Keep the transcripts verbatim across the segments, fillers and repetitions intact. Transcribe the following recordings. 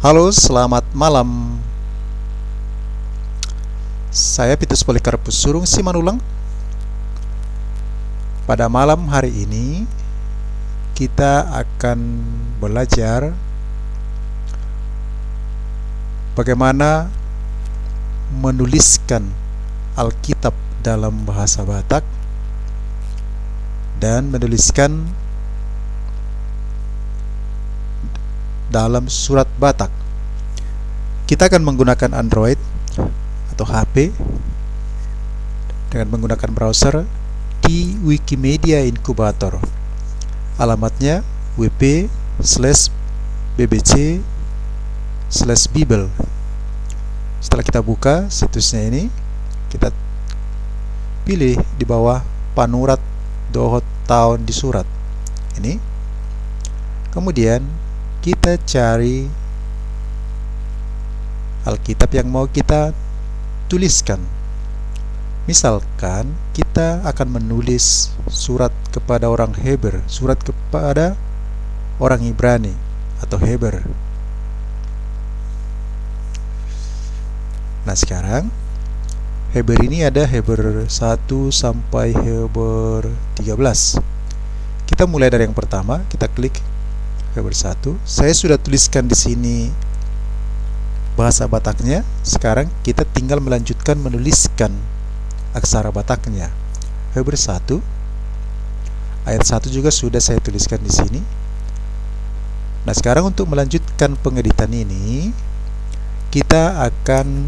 Halo, selamat malam. Saya Petrus Polikarpus Surung Simanullang. Pada malam hari ini, kita akan belajar bagaimana menuliskan Alkitab dalam bahasa Batak dan menuliskan dalam surat Batak. Kita akan menggunakan Android atau H P dengan menggunakan browser di Wikimedia Incubator. Alamatnya W P slash B B C slash Bible. Setelah kita buka situsnya ini, kita pilih di bawah panurat dohot taon di surat ini. Kemudian kita cari Alkitab yang mau kita tuliskan. Misalkan kita akan menulis surat kepada orang Heber, surat kepada orang Ibrani atau Heber. Nah, sekarang Heber ini ada Heber satu sampai Heber tiga belas. Kita mulai dari yang pertama, kita klik Heber satu. Saya sudah tuliskan di sini bahasa Bataknya. Sekarang kita tinggal melanjutkan menuliskan aksara Bataknya. Heber satu ayat satu juga sudah saya tuliskan di sini. Nah, sekarang untuk melanjutkan pengeditan ini, kita akan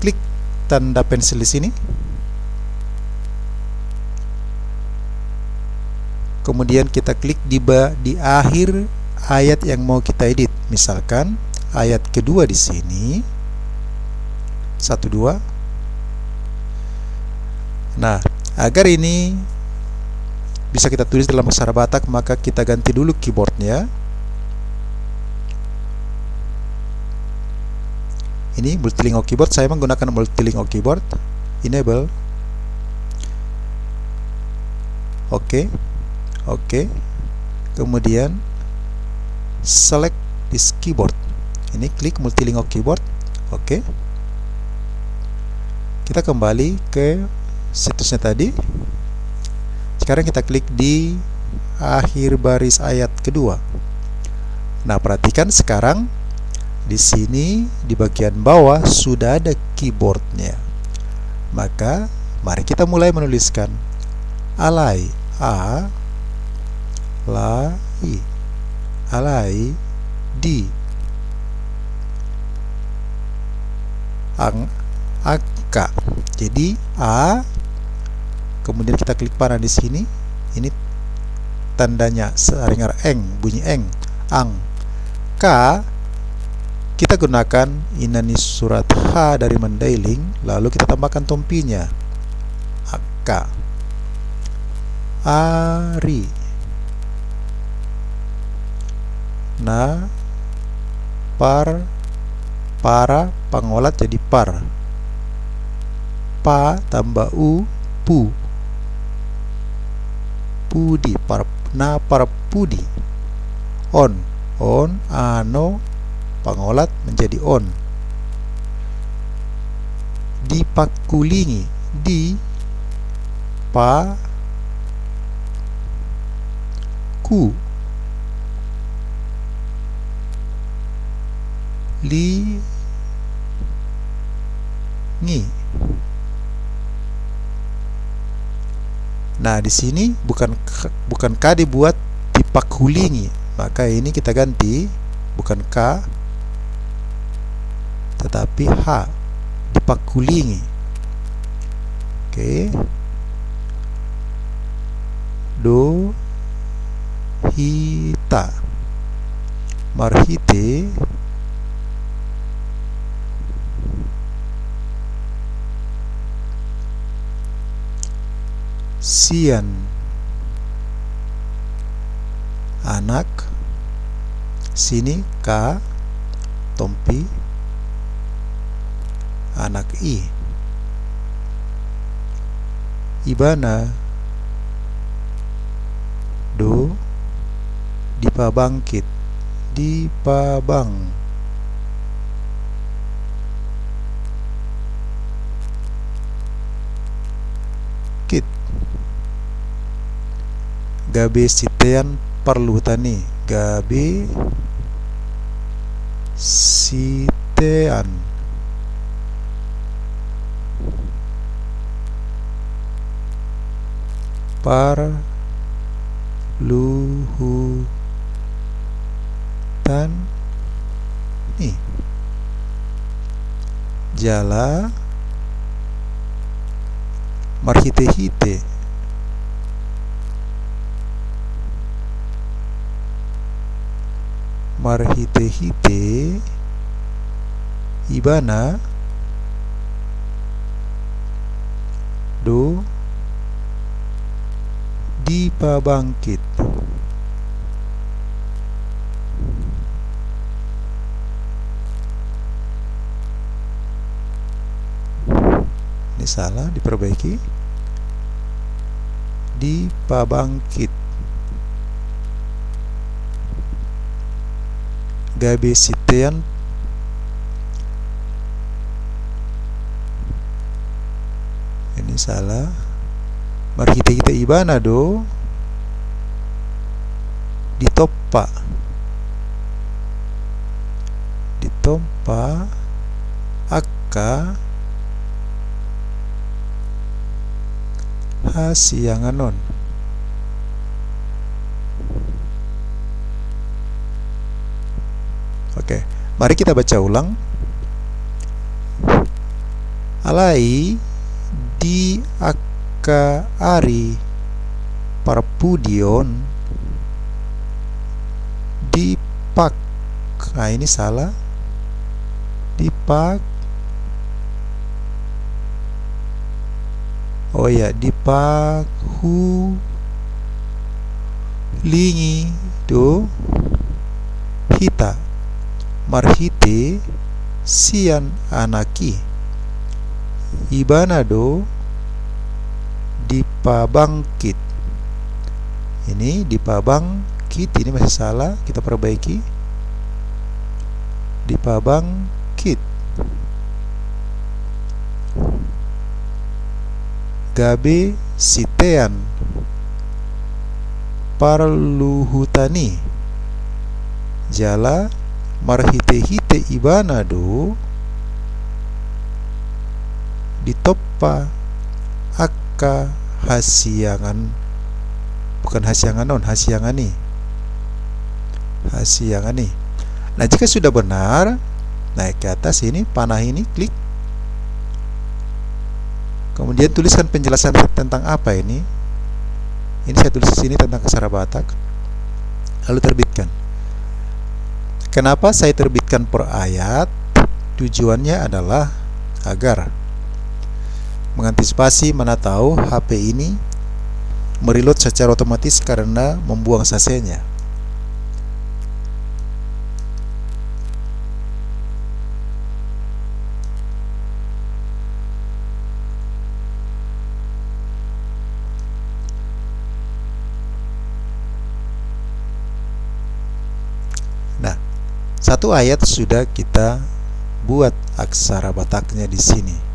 klik tanda pensil di sini. Kemudian kita klik di ba-, di akhir ayat yang mau kita edit. Misalkan ayat kedua di sini. Satu, dua. Nah, agar ini bisa kita tulis dalam aksara Batak, maka kita ganti dulu keyboardnya. Ini multilingual keyboard, saya menggunakan multilingual keyboard. Enable. Oke. Oke. Kemudian select this keyboard. Ini klik multilingual keyboard. Oke. Kita kembali ke situsnya tadi. Sekarang kita klik di akhir baris ayat kedua. Nah, perhatikan sekarang di sini di bagian bawah sudah ada keyboardnya. Maka mari kita mulai menuliskan. Alai, a, la, i. Alai, di. Ang, angka. Jadi a, kemudian kita klik panah di sini. Ini tandanya saringar eng, bunyi eng. Angka. Kita gunakan ina ni surat H dari Mandailing, lalu kita tambahkan tompinya. Angka. Ari. Na, par, para, pangolat jadi par. Pa tambah u, pu. Pudi, par, na parpudi. On, on, ano, pangolat menjadi on. Dipakulingi, di, pa, ku, li, ngi. Nah, di sini bukan k-, bukan ka dibuat, dipakulingi. Maka ini kita ganti, bukan ka, tetapi ha, dipakulingi. Oke. Do, hita. Marhite sian anak, sini ka tompi anak i. Ibana do dipabangkit, dipabang, Gabe sitean parluhutan i. Gabe sitean parluhutan i. Jala marhitehite, marhitehite ibana do dipabangkit. Ini salah, diperbaiki. Dipabangkit. Gabe sitean. Ini salah. Marhitehite ibana do ditompa, ditompa angka hasiangan on. Oke, mari kita baca ulang. Alai di angka ari parpudion dipak, nah, ini salah. Dipak, oh ya, dipahu lingi do hita marhite sian Anak i. Ibana do dipabangkit. Ini dipabangkit, ini masih salah, kita perbaiki. Dipabangkit. Gabe sitean parluhutan i, jala marhitehite ibana do ditompa angka hasiangan, bukan hasiangan on, hasiangan i. Hasiangan i. Nah, jika sudah benar, naik ke atas ini, panah ini, klik. Kemudian tuliskan penjelasan tentang apa ini. Ini saya tulis di sini tentang Aksara Batak. Lalu terbitkan. Kenapa saya terbitkan per ayat? Tujuannya adalah agar mengantisipasi mana tahu H P ini mereload secara otomatis karena membuang sasenya. Nah, satu ayat sudah kita buat aksara Bataknya di sini.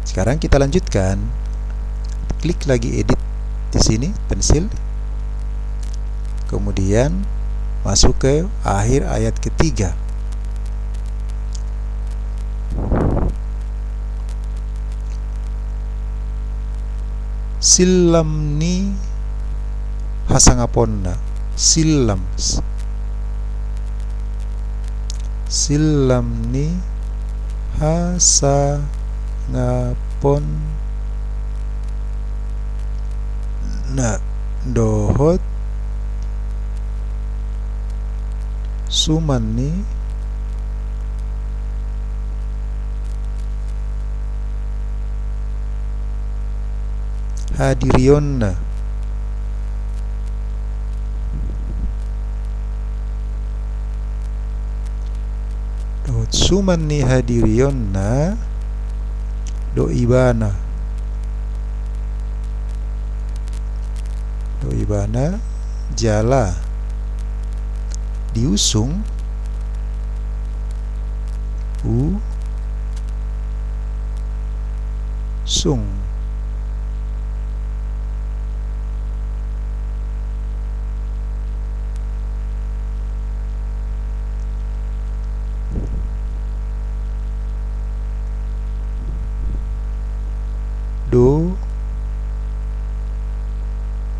Sekarang kita lanjutkan. Klik lagi edit di sini, pensil. Kemudian masuk ke akhir ayat ketiga. Sillam ni hasangaponna. Sillam. Sillam ni hasangaponna dohot suman ni hadirionna. Dohot suman ni hadirionna do ibana. Do ibana jala diusung, usung.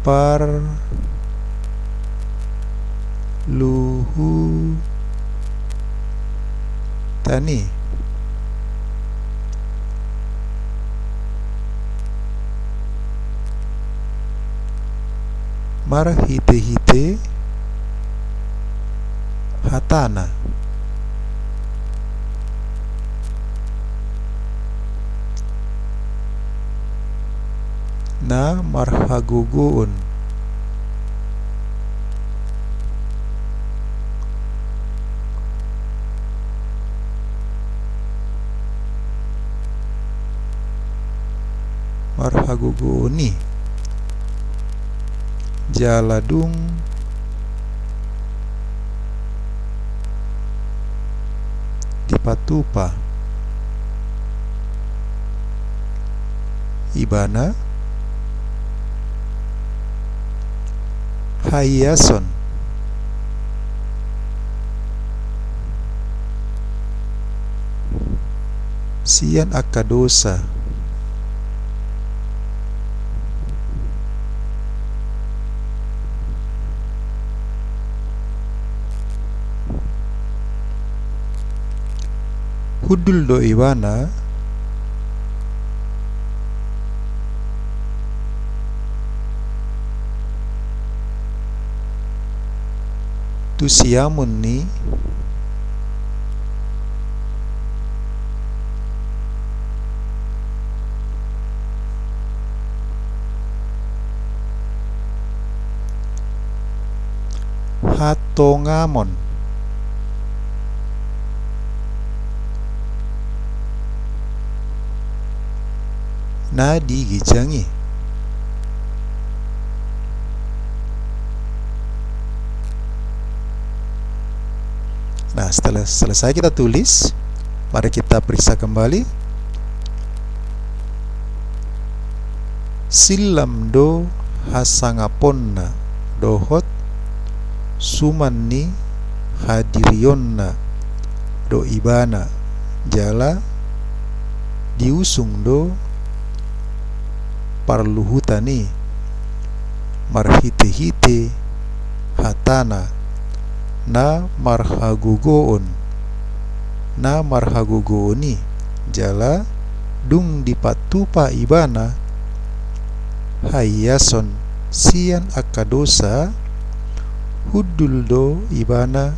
Parluhutan i. Marhitehite hatana na marhagogoon. Marhagogoon i. Jala dung dipatupa ibana haiason sian angka dosa. Hundul do ibana tu siamun ni hatongamon. Na di ginjang i. Nah, setelah selesai kita tulis, mari kita periksa kembali. Sillam do hasangaponna dohot suman ni hadirionna do ibana, jala diusung do parluhutan i marhitehite hatana na marhagogoon, na marhagogoon i, jala dung dipatupa ibana haiason sian angka dosa, hundul do ibana.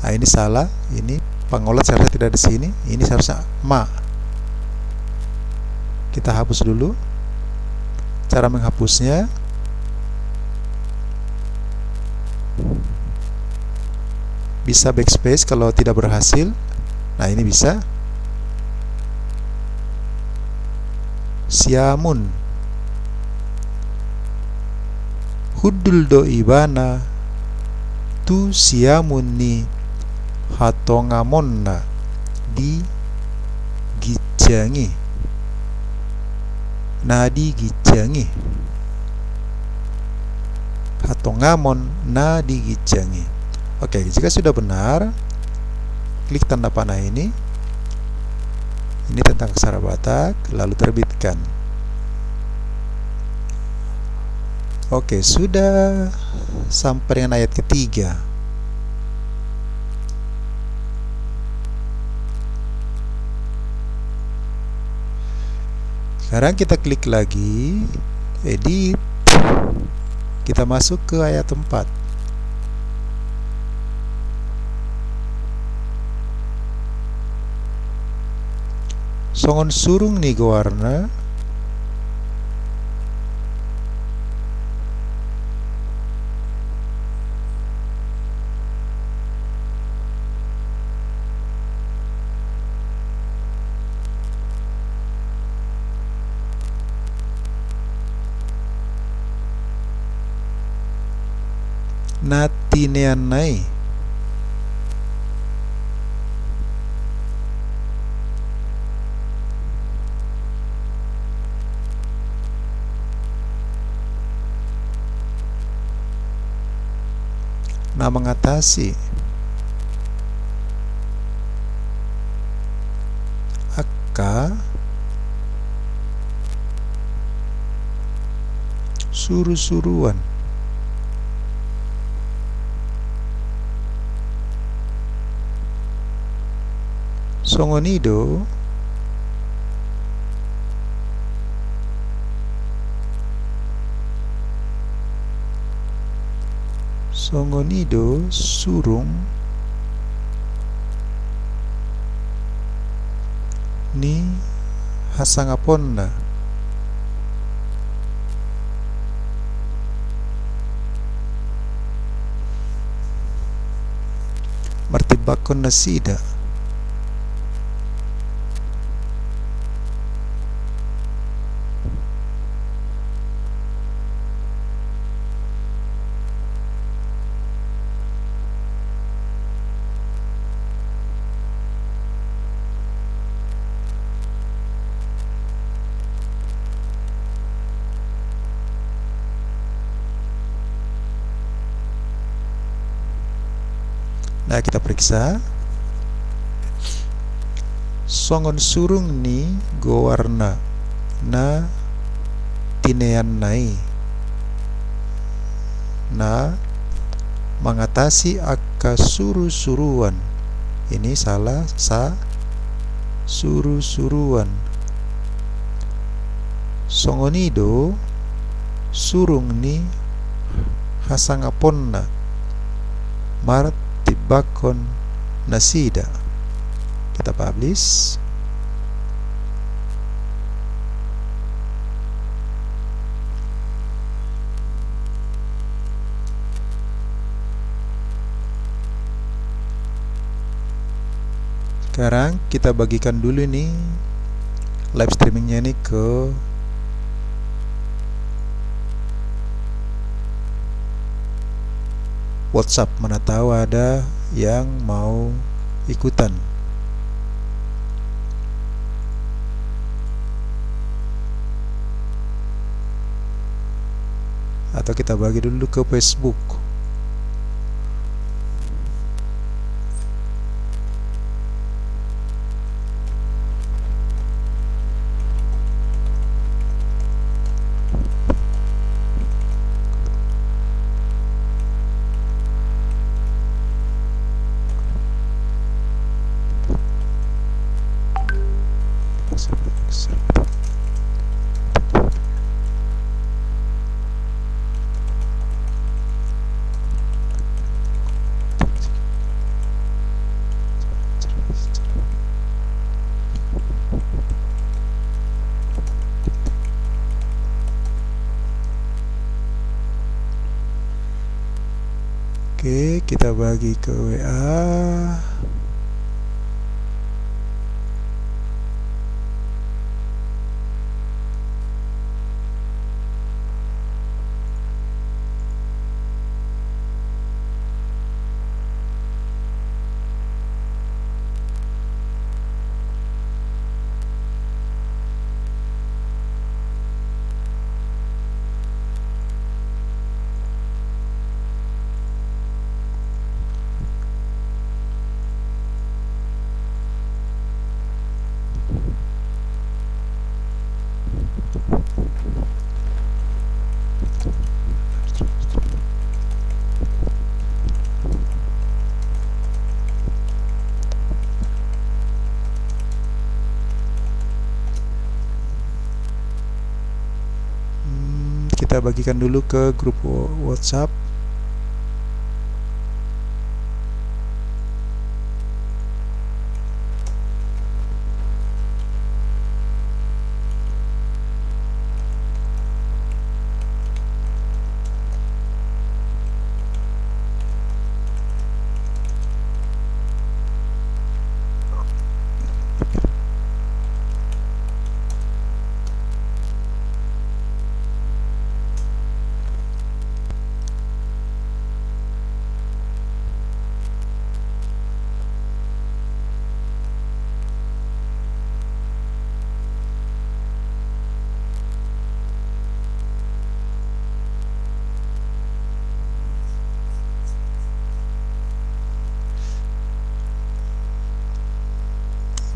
Ah, ini salah, ini pengolat seharusnya tidak di sini, ini seharusnya ma. Kita hapus dulu. Cara menghapusnya, bisa backspace kalau tidak berhasil. Nah, ini bisa. Siamun. Hundul do ibana tu siamun ni hatongamonna di ginjang i. Na di ginjang i. Hatongamon na di ginjang i. Oke, jika sudah benar, klik tanda panah ini. Ini tentang aksara Batak, lalu terbitkan. Oke, sudah sampai dengan ayat ketiga. Sekarang kita klik lagi, edit. Kita masuk ke ayat empat. Songon surung ni goarna, na tineanna i. Na mangatasi angka surusuruan. Songon i do, songon i do surung ni hasangaponna. Martimbangkon nasida. Nah, kita periksa. Songon surung ni goarna na tineanna i na mangatasi angka surusuruan. Ini salah sa surusuruan. Songon i do surung ni hasangaponna martimbangkon nasida. Kita publish. Sekarang kita bagikan dulu nih live streamingnya ini ke WhatsApp, mana tahu ada yang mau ikutan. Atau kita bagi dulu ke Facebook. Oke, kita bagi ke W A. Hmm, kita bagikan dulu ke grup wo-, WhatsApp.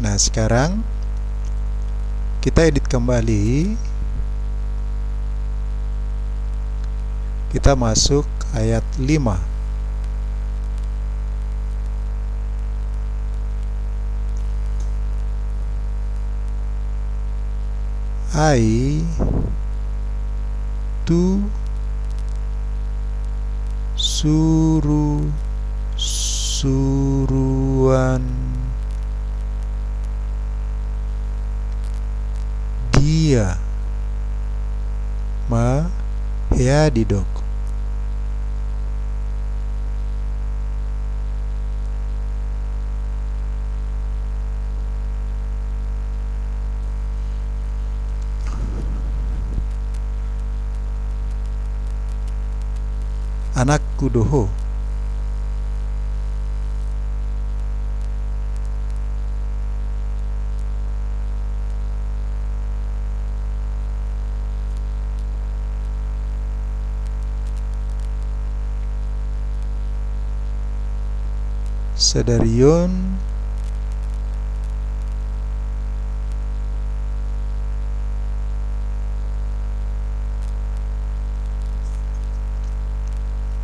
Nah, sekarang kita edit kembali. Kita masuk ayat lima. Ai tu suru suruan dia ma hea didok. Anakku do ho. Sadari on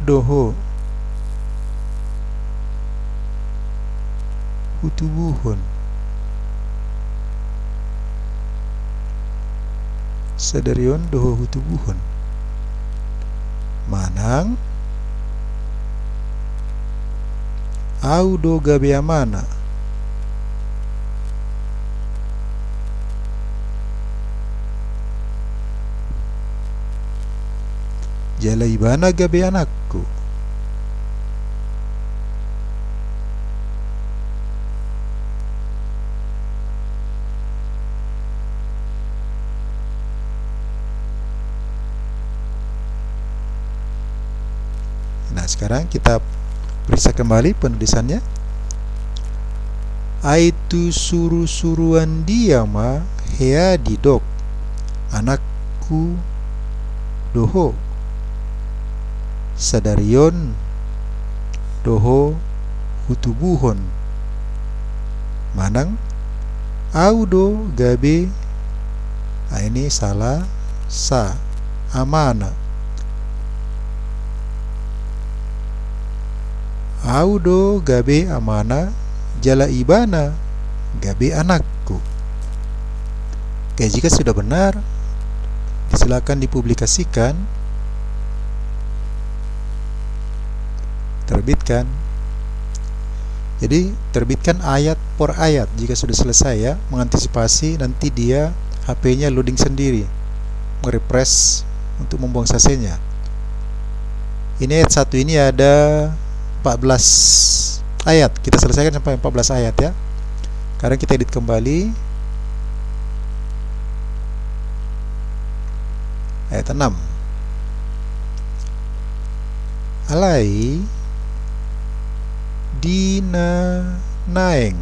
do ho hutubuhon. Sadari on do ho hutubuhon. Manang ahu do gabe amana. Jala ibana gabe anakku. Nah, sekarang kita periksa kembali penulisannya. Ai tu surusuruan dia ma hea didok, anakku do ho. Sadari on do ho hutubuhon. Manang ahu do gabe, ah, ini salah sa, amana. Ahu do gabe amana, jala ibana gabe anakku. Oke, jika sudah benar, silakan dipublikasikan, terbitkan. Jadi, terbitkan ayat per ayat jika sudah selesai, ya, mengantisipasi nanti dia H P-nya loading sendiri, merefresh untuk membuang sasenya. Ini ayat satu ini ada empat belas ayat. Kita selesaikan sampai empat belas ayat, ya. Sekarang kita edit kembali. Ayat enam. Alai di na naeng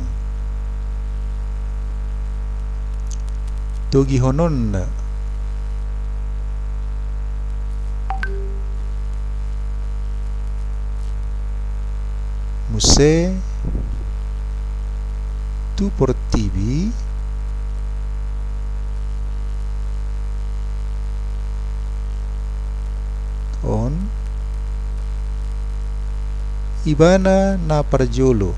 togihononna muse tu portibi on, ibana na parjolo.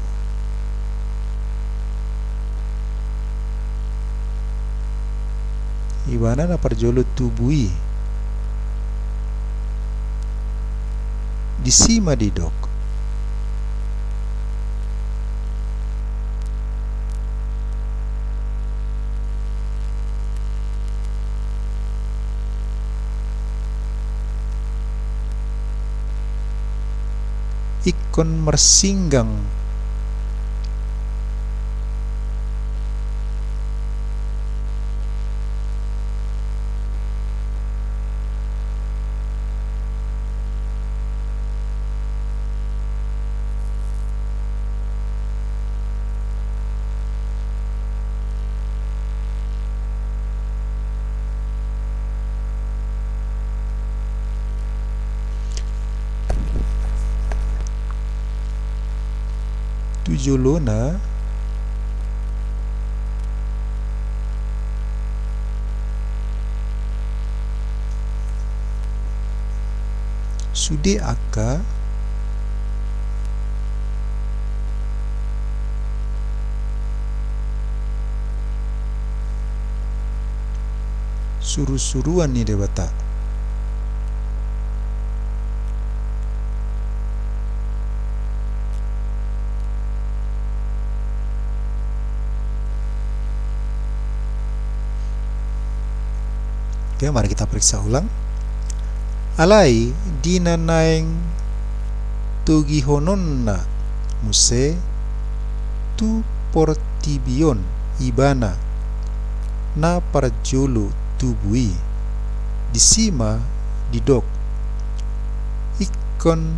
Ibana na parjolo tubu i. Disi ma didok. Ingkon marsinggang. Tu jolona. sude angka surusuruan ni Debata. Oke, mari kita periksa ulang. Alai di na naeng togihononna muse tu portibi on Ibana na parjolo tubu i, disi ma didok, ingkon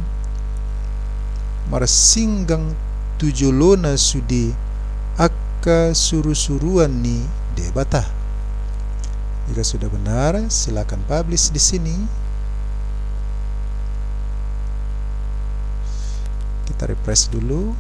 marsinggang tu jolona sude angka surusuruan ni Debata. Jika sudah benar, silakan publish di sini. Kita refresh dulu.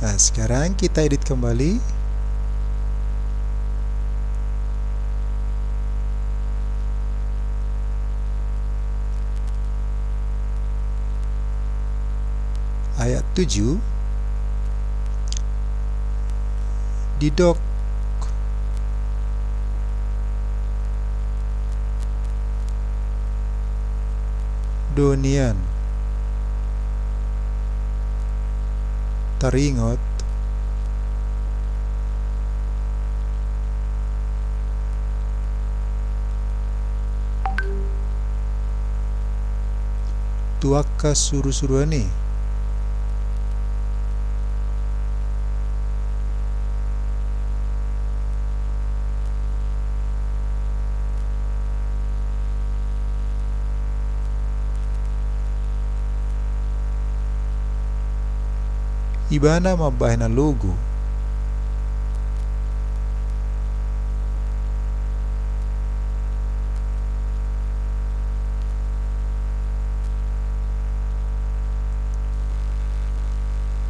Nah, sekarang kita edit kembali. Ayat tujuh. Didok do nian, taringot tu angka surusuruan i. Ibana mambahen alogo.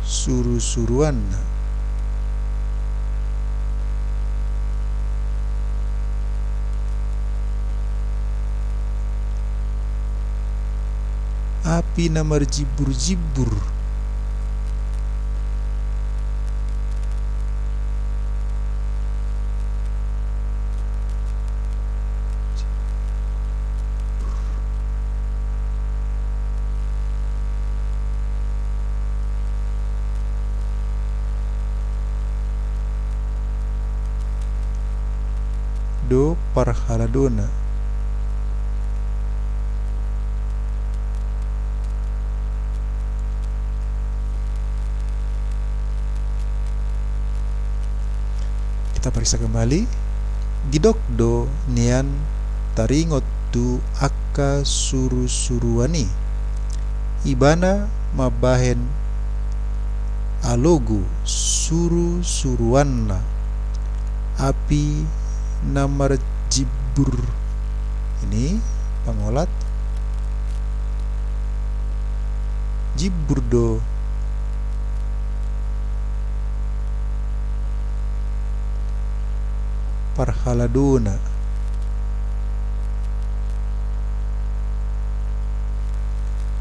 Surusuruanna. Api na marjimburjimbur. Do parhaladona. Kita periksa kembali. Didok do nian taringot tu angka surusuruan i. Ibana mambahen alogo surusuruanna, api na marjimbur. Ini pangolat. Jimbur do parhaladona.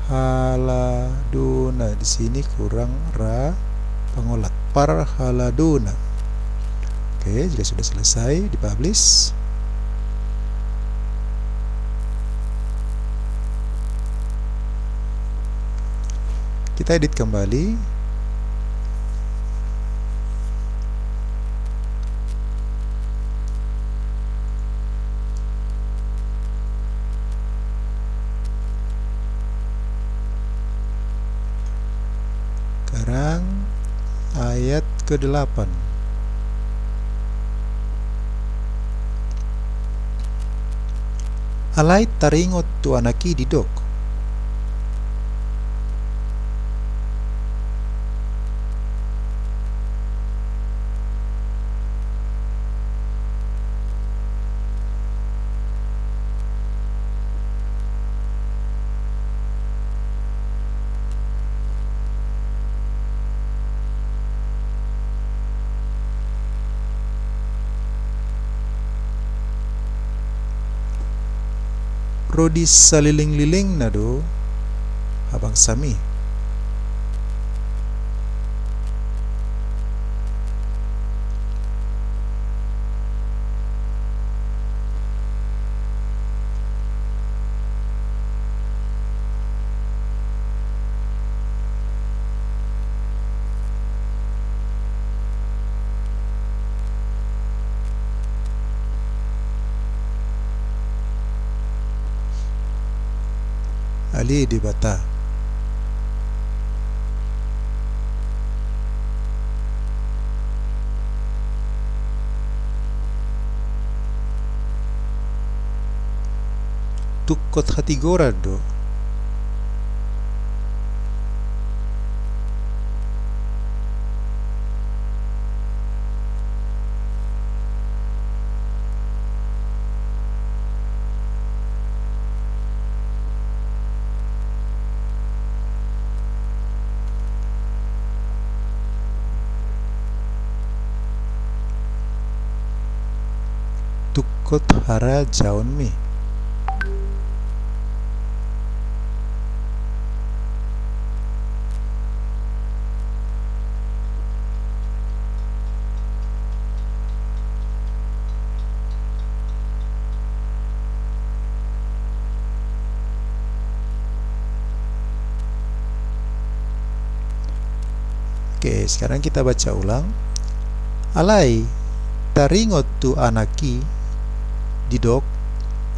Haladona, di sini kurang ra pangolat. Parhaladona. Oke, jika sudah selesai, dipublish. Kita edit kembali. Ayat kedelapan. Alai taringot tu anak i didok. Ro di salelenglelengna do habangsami. Ale Debata. Tungkot hatigoran do. Tungkot harajaonmi. Oke, sekarang kita baca ulang. Alai taringot tu anak i didok,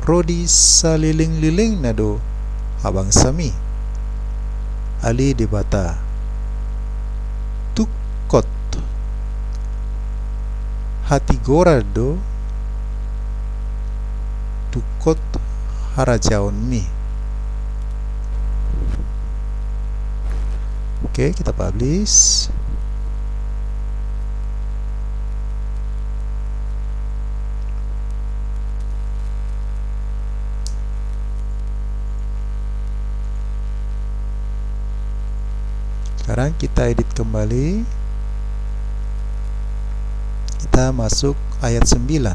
ro di salelenglelengna do habangsami. Ale Debata. Tungkot hatigoran do, tungkot harajaonmi. Oke, kita publish. Sekarang kita edit kembali. Kita masuk ayat sembilan.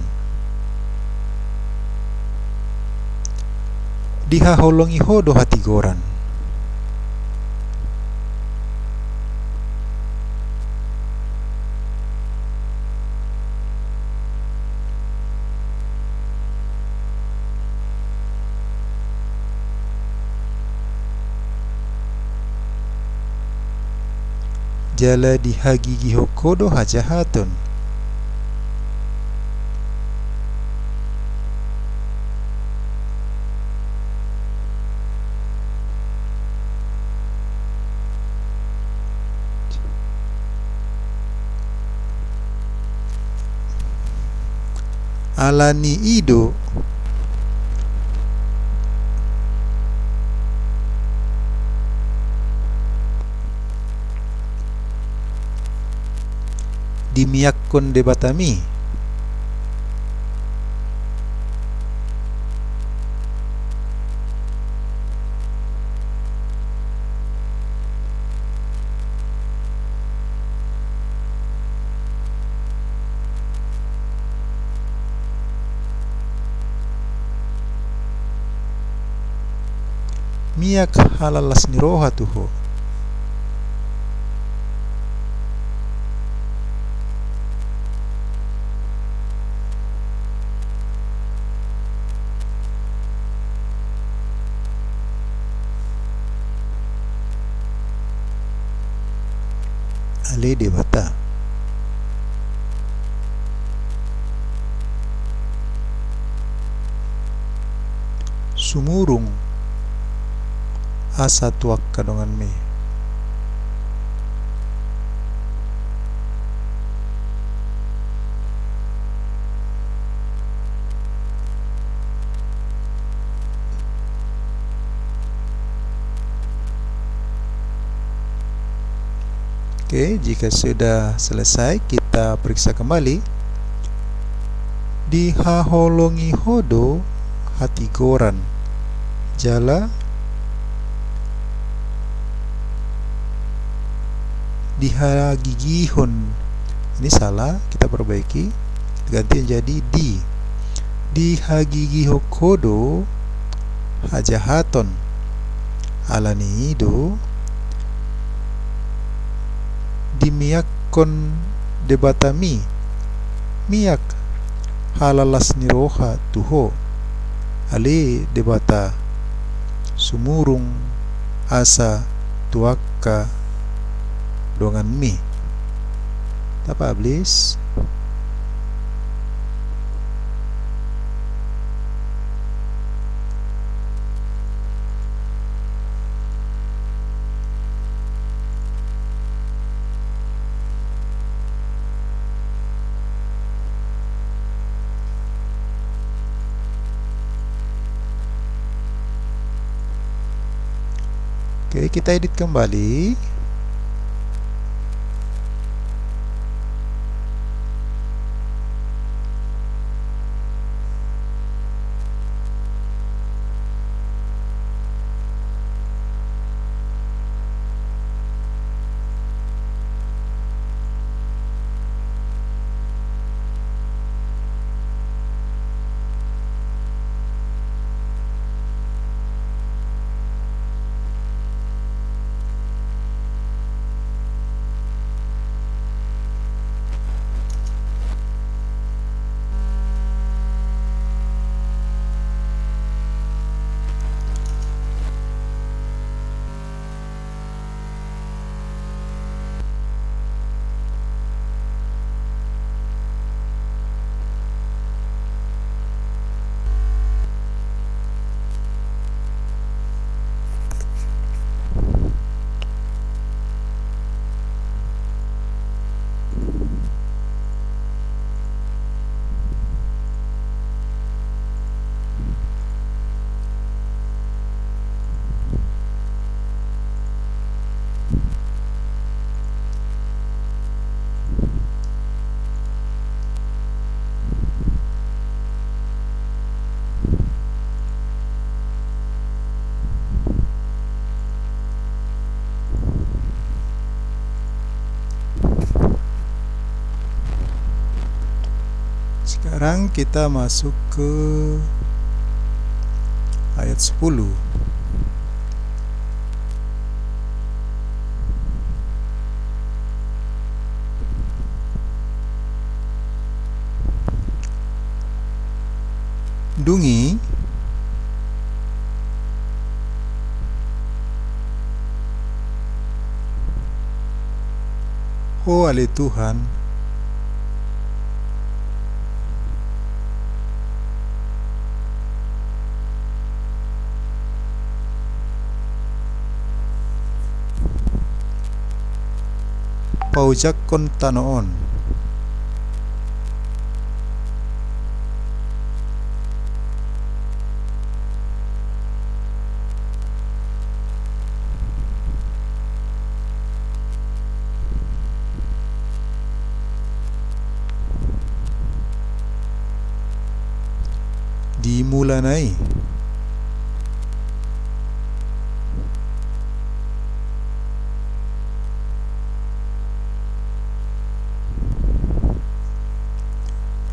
Dihaholongi Ho do hatigoran. Jala dihagigihon Ho do hajahaton. Ala ni i do dimiakkon Debatami. Miak halalas ni roha tu Ho. Ale Debata. Sumurung asa tu angka donganmi. Oke, jika sudah selesai, kita periksa kembali. Dihaholongi ho do hatigoran jala dihagigihon. Ini salah, kita perbaiki. Ganti jadi di. Dihagigihon ho do hajahaton. Ala ni i do dimiakkon Debatami miak halalas ni roha tu ho, ale Debata, sumurung asa tu angka donganmi. Tapublish. Oke, kita edit kembali. Sekarang kita masuk ke ayat sepuluh. Dung i ho ale Tuhan, paojakkon tano on. Di mulana i.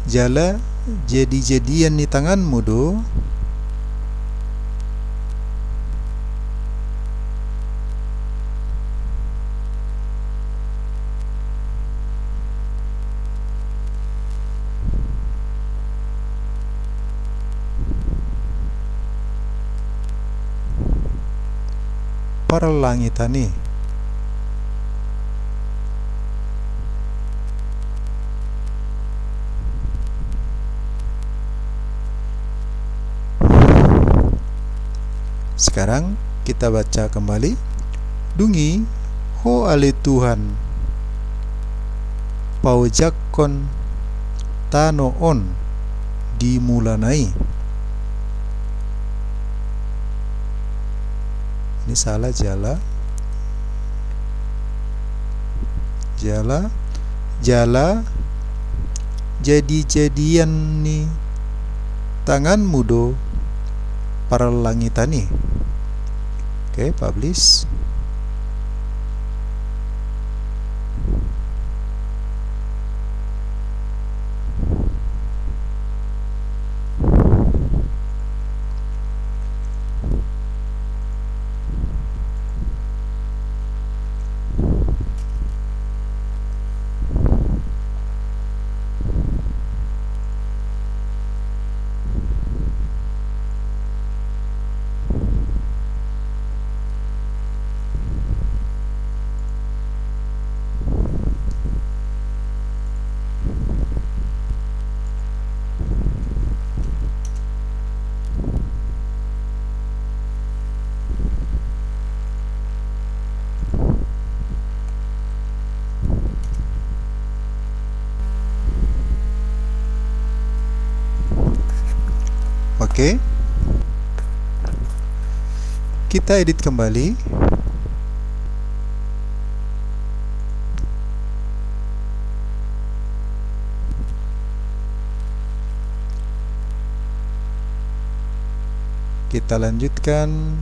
Jala jadi-jadian ni tanganmu do. Parlangitan i. Sekarang kita baca kembali. Dung i ho ale Tuhan, paojakkon tano on di mulana i. Ini salah jala. Jala, jala, jadi-jadian ni tanganmu do parlangitan i. Oke, publish. Oke. Kita edit kembali. Kita lanjutkan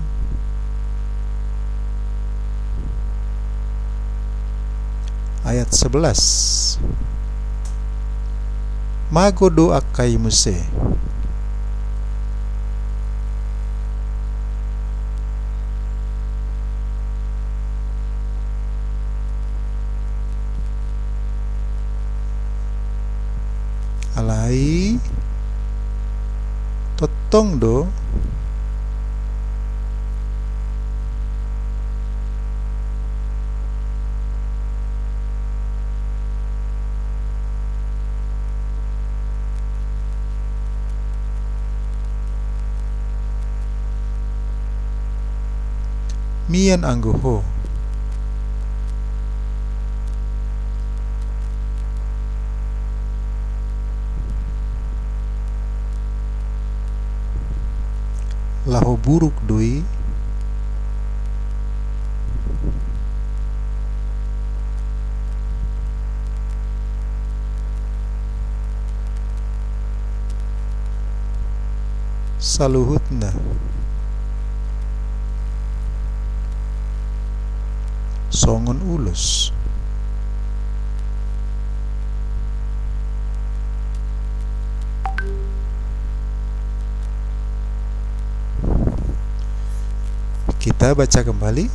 ayat sebelas. Mago do angka i muse. Alai tongtong do mian anggo ho. Laho buruk do i. Saluhutna. Songon ulos. Kita baca kembali.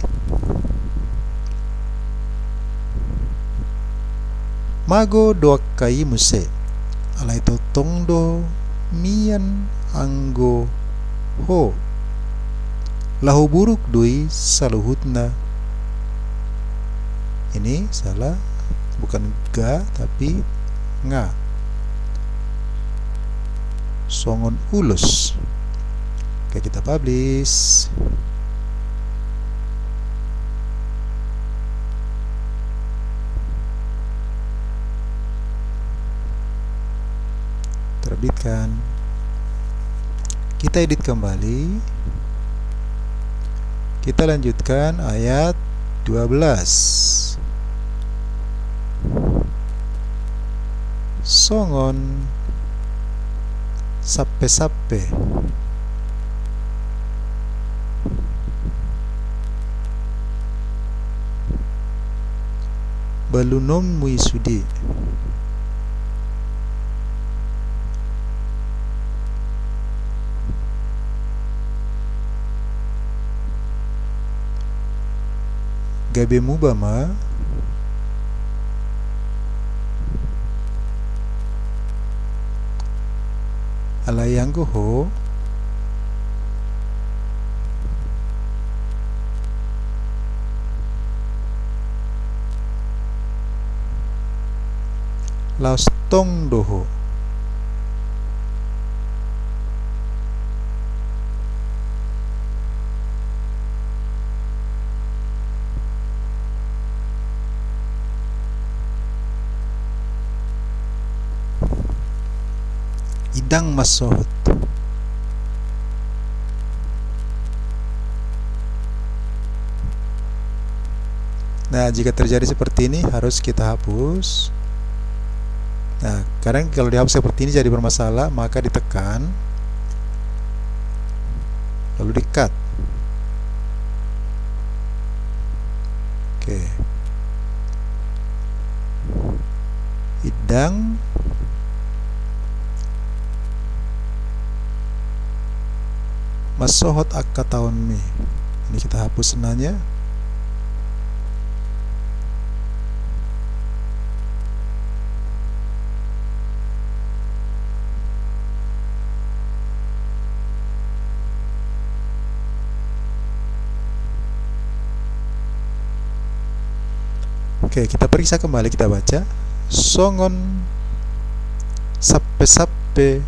Mago do angka i muse, alai tongtong do mian anggo ho. Laho buruk do i saluhutna. Ini salah, bukan ga, tapi nga. Songon ulos. Oke, kita publish. Terbitkan. Kita edit kembali. Kita lanjutkan ayat dua belas. Songon sampe-sampe. Balunonmu i sude. Gabe muba ma. Alai anggo ho, laos tong do ho. Ndang mansohot. Nah, jika terjadi seperti ini, harus kita hapus. Nah, kadang kalau dihapus seperti ini jadi bermasalah, maka ditekan, lalu di-cut. Oke. Indang mansohot angka taonmi. Ini kita hapus nanya. Oke, kita periksa kembali, kita baca. Songon sampe-sampe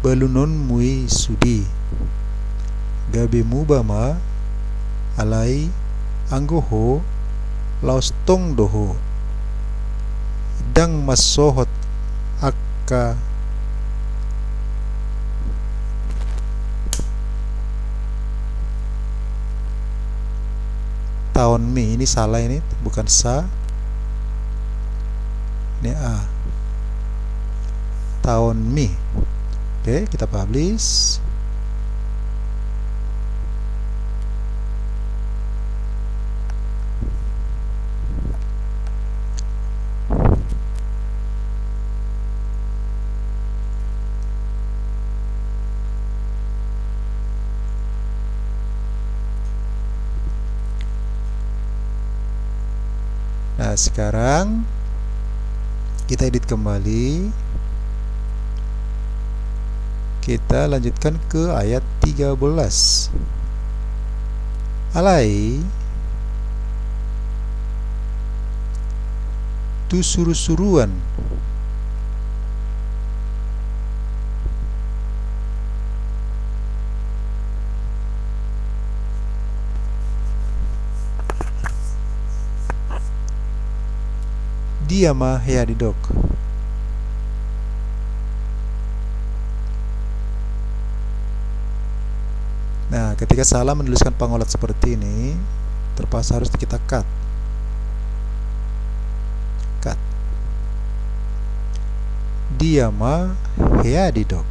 balunonmu i sude, gabe muba ma, alai anggo ho, laos tong do ho. Indang mansohot angka taonmi. Ini salah ini, bukan sa. Ini a. Taonmi. Oke, kita publish. Nah, sekarang kita edit kembali. Kita lanjutkan ke ayat tiga belas. Alai tu suru-suruan dia ma hea didok. Nah, ketika salah menuliskan pangolat seperti ini, terpaksa harus kita cut. Cut. Dia ma hea didok.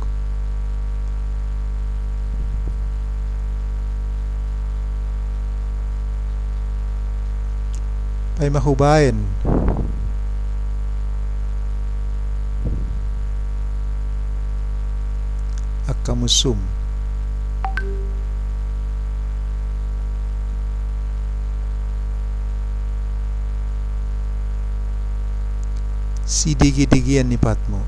Paima hubaen angka musum. Sidege-degean ni patmu.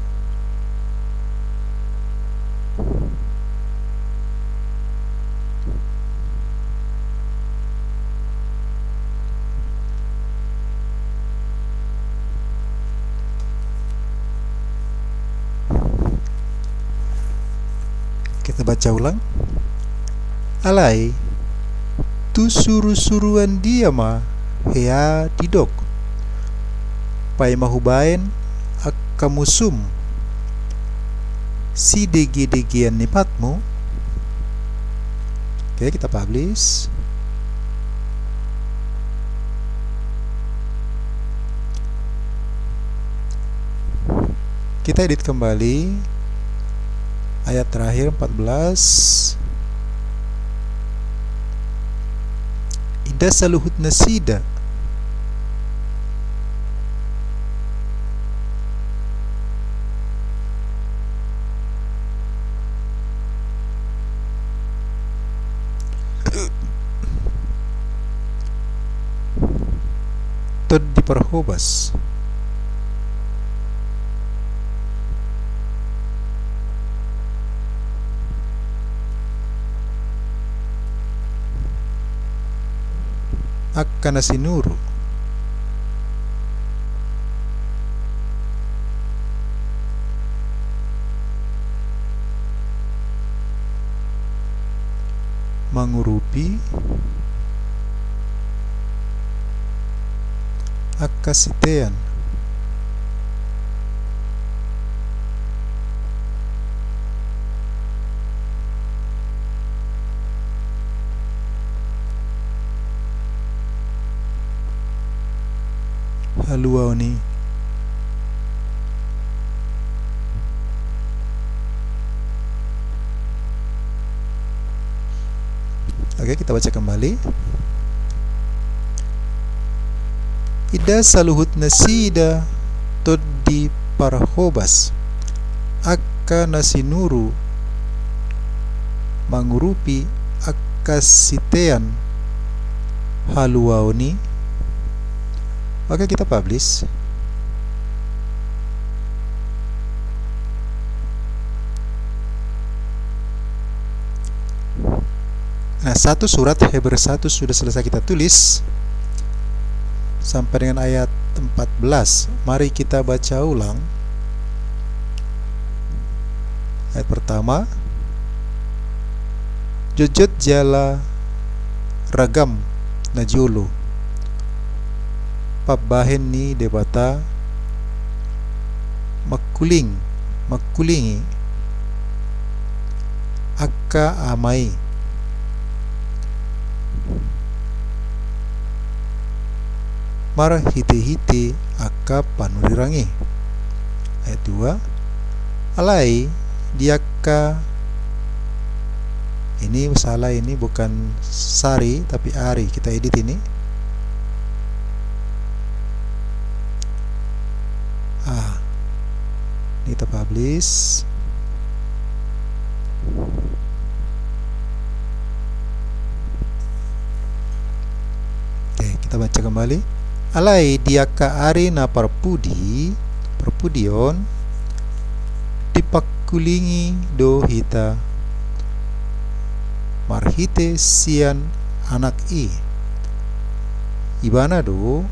Kita baca ulang. Alai tu suru-suruan dia ma hea didok. Paima hubaen angka musum sidege-degean ni patmu. Oke, kita publish. Kita edit kembali ayat terakhir, empat belas. Inda saluhut nasida. Tondi parhobas. Angka na sinuru. Mangurupi angka sitean. haluaon i. Oke, kita baca kembali. Inda saluhut nasida tondi parhobas, angka na sinuru mangurupi angka sitean haluaon i. Oke, kita publish. Nah, satu surat Heber satu sudah selesai kita tulis sampai dengan ayat empat belas. Mari kita baca ulang. Ayat pertama, jotjot jala ragam na jolo pambahen ni Debata mangkuling, mangkulingi angka ama i. Marhitehite angka panurirang i. Ayat dua, alai di angka, ini salah, ini bukan sari tapi ari, kita edit ini. Ah, ini kita publish. Oke, kita baca kembali. Alai di angka ari na parpudi, parpudion, dipangkulingi do hita marhite sian Anak i. Ibana do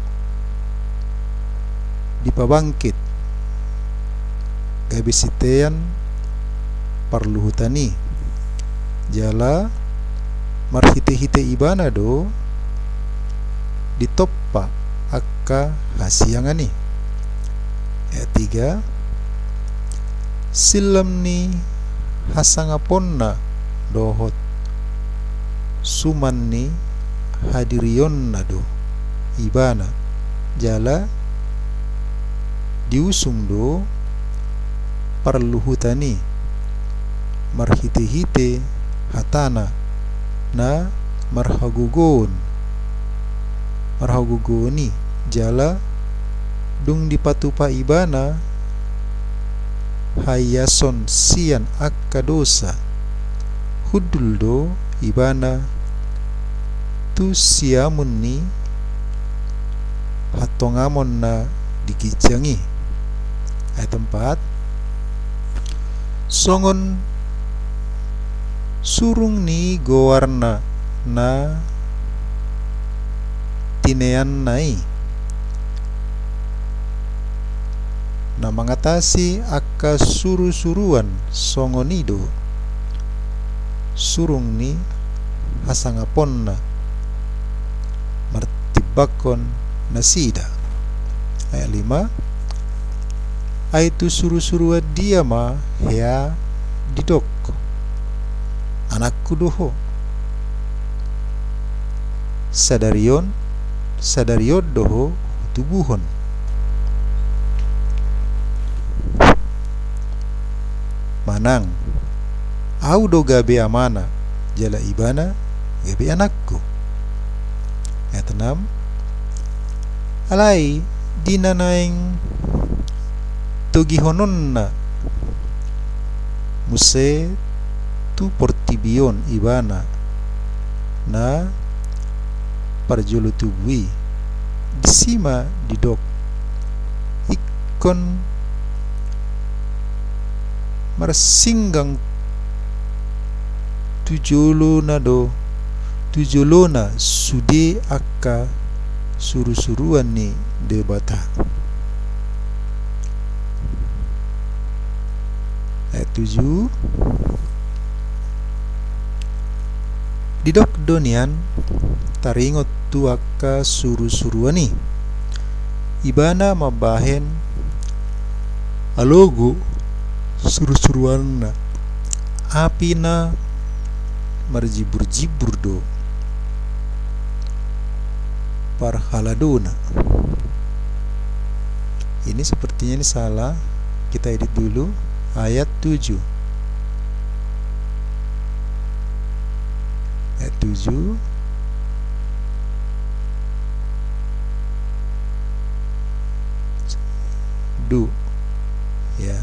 dipabangkit gabe sitean parluhutan i. Jala marhitehite Ibana do ditompa angka hasiangan i. Ayat tiga, sillam ni hasangaponna dohot suman ni hadirionna do Ibana, jala diusung do parluhutan i marhitehite hatana na marhagogoon, marhagogoon i, jala dung dipatupa Ibana haiason sian angka dosa, hundul do Ibana tu siamun ni hatongamon na di ginjang i. Ayat empat, songon surung ni goarna na tineanna i, na mangatasi angka surusuruan, songon i do surung ni hasangaponna martimbangkon nasida. Ayat lima, ai tu surusuruan dia ma hea didok, anakku do ho. Sadari on, sadari on do ho hutubuhon. Manang, ahu do gabe amana, jala ibana gabe anakku. Ayat enam, alai di na naeng togihononna muse tu portibi on ibana na parjolo tubu i, disi ma didok, ingkon marsinggang tu jolona do, tu jolona sude angka surusuruan ni Debata. Ayat tujuh. Didok do nian taringot tu angka surusuruan i. Ibana mambahen alogo surusuruanna, api na marjimburjimbur do parhaladona. Ini sepertinya ini salah. Kita edit dulu ayat tujuh. Ayat tujuh. Du. Ya.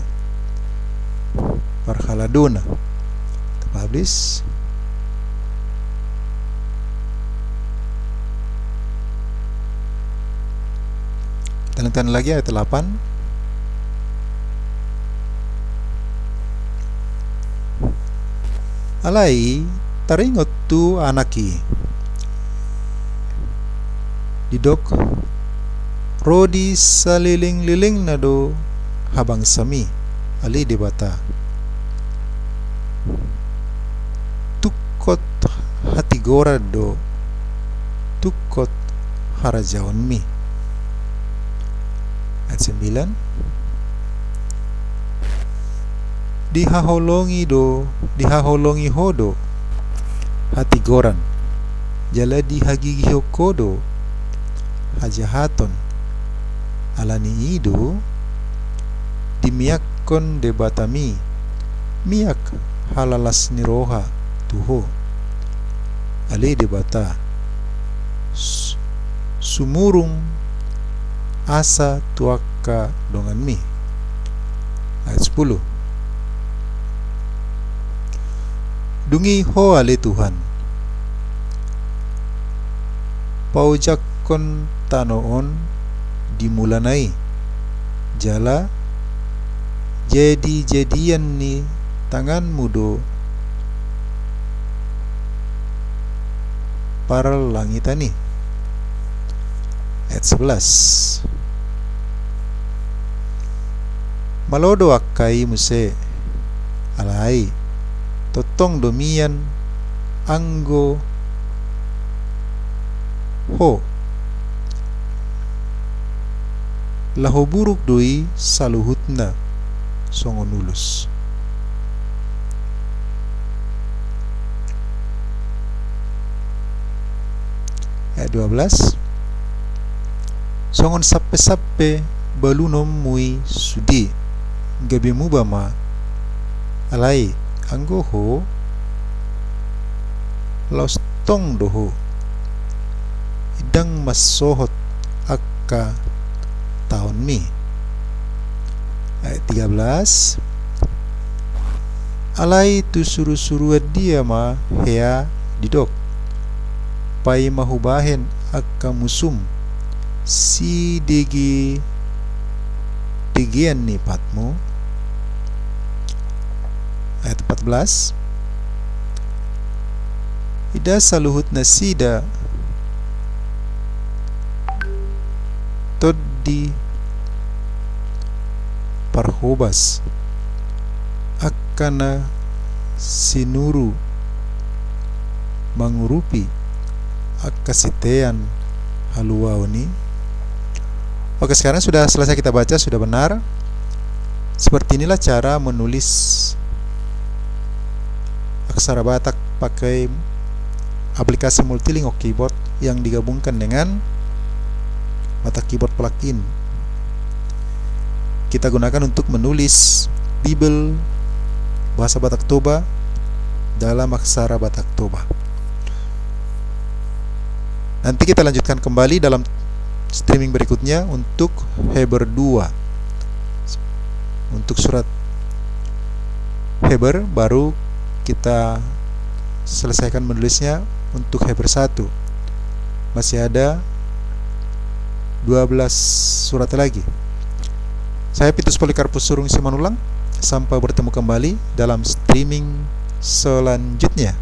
Parhaladona. Kita publish. Kita lanjutkan lagi ayat delapan. Alai taringot tu anak i, didok, ro di salelenglelengna do habangsami, ale Debata. Tungkot hatigoran do tungkot harajaonmi. Ayat sembilan. Dihaholongi do, dihaholongi ho do hatigoran, jala dihagigihon ho do hajahaton. Ala ni i do dimiakkon Debatami miak halalas ni roha tu ho, ale Debata, s-, sumurung asa tu angka donganmi. Ayat sepuluh. Dung i ho ale Tuhan, paojakkon tano on di mulana i, jala jadijadian ni tanganmu do parlangitan i. Ayat sebelas. Malo do angka i muse, alai tongtong do mian anggo ho, laho buruk do i saluhutna songon ulos. Ayat dua belas. Songon sampesampe balunonmu i sude, gabe muba ma. Alai anggo ho, laos tong do ho, ndang mansohot angka taonmi. Ayat tiga belas. Alai tu surusuruan dia ma hea didok, paima hubahen angka musum sidege-, degean ni patmu. Ayat empat belas. Ida saluhut nasida tondi parhobas, angka na sinuru mangurupi angka sitean haluaon i. Oke, sekarang sudah selesai kita baca, sudah benar. Seperti inilah cara menulis aksara Batak pakai aplikasi multilingual keyboard yang digabungkan dengan Batak Keyboard plugin. Kita gunakan untuk menulis Bibel bahasa Batak Toba dalam aksara Batak Toba. Nanti kita lanjutkan kembali dalam streaming berikutnya untuk Heber dua. Untuk surat Heber baru kita selesaikan menulisnya untuk Heber satu. Masih ada dua belas surat lagi. Saya Petrus Polikarpus Surung Simanullang. Sampai bertemu kembali dalam streaming selanjutnya.